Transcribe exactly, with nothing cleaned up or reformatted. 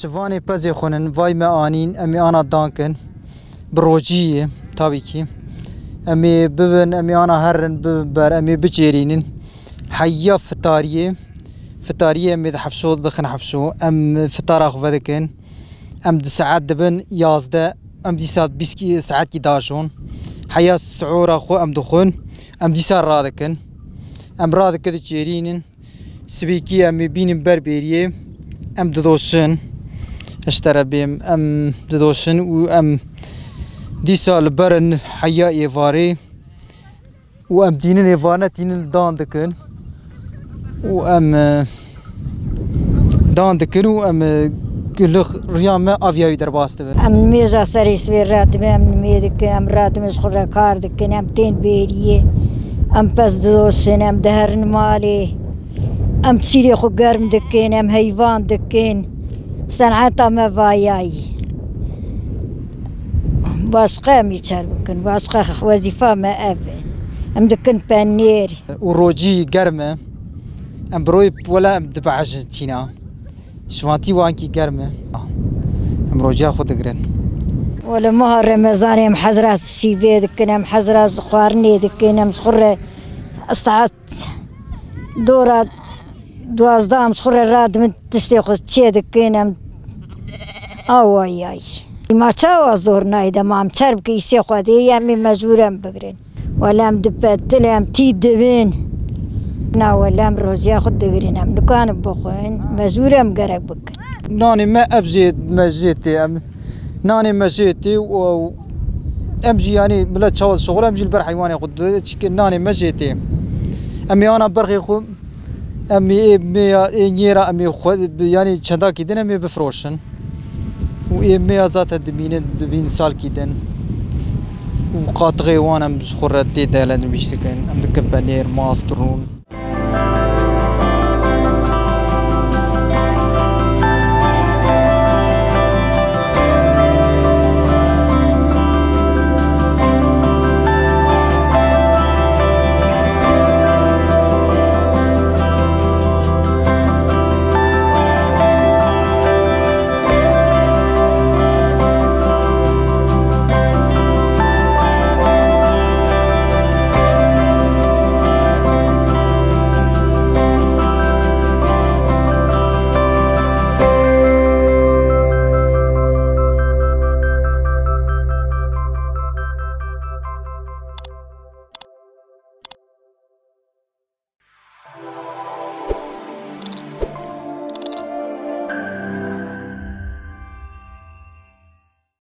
Şivanê pezê xwinin, vay me anîn, em ê ana dan kin. Bi rojî ye, tabî kî. Em ê bibin, em ê ana herin, bibin ber, em ê biçêrînin. Heya fitariyê, fitariyê em ê di hefşo dixin hefşo. Em fitara xwe vedikin. Em di saet dibin yazdeh, em dîsa bîst kî saetkî dajon. Heya sihora xwe em dixwin, em dîsa radikin. Em radikin diçêrînin. Sibîkî em ê bînin ber bêriyê, em didoşin. Ji te re bêm, em didoşin û em dîsa li ber in heya êvarê û em tînin êvarine tînin dan dikin û em, e, dan dikin û em, e, li riya me aviya wî derbas dibin. Em nimêja serê sibê radibin, em nimê dikin, em radibin ji xwe re kar dikin, em tên bêriyê, em pez didoşin, em diherin malê, em çîrê xwe germ dikin, em heyvan dikin. Seneta me vayayî. Başqa em îçer bikin, başqa wezîfa me ev e. Em dikin penêr. Û rojî germ e. Em bi royê wele em dibehecin tîna. Şivantî wankî germ e. Em rojiya xwe digirin. Wele meha Remezanê em hezra şîvê dikin, em hezra xwarinê dikin, em ji xwe re saet dora duwazdeh em ji xwe re radibin tiştê xwe çê dikin, em awayay. Ma çawa zor nayê de ma em çer bike îşê xwe dê, em ê mecbûr em bigirin. Wele em dipetin, em tî dibin. Na wele em rojiya xwe digirin, em nikanin bixwin, mecbûr em gerek bikin. Nanê me ev jê me jê tê, em nanê me jê tê û em jî, yanî, milet çawa dişuxule, em jî li ber heywanê xwe di-, çike nanê me jê tê. Em ê ana berxê xwe, em ê ê mêya, ê nêra, em ê xwe, yanî çendakî din em ê bifiroşin. Û ê mêya zaten dimînin, dibîn salkî din. Û qatixê wan em ji xwe re tê dele nivîş dikin. Em dikin penêr, mast, rûn.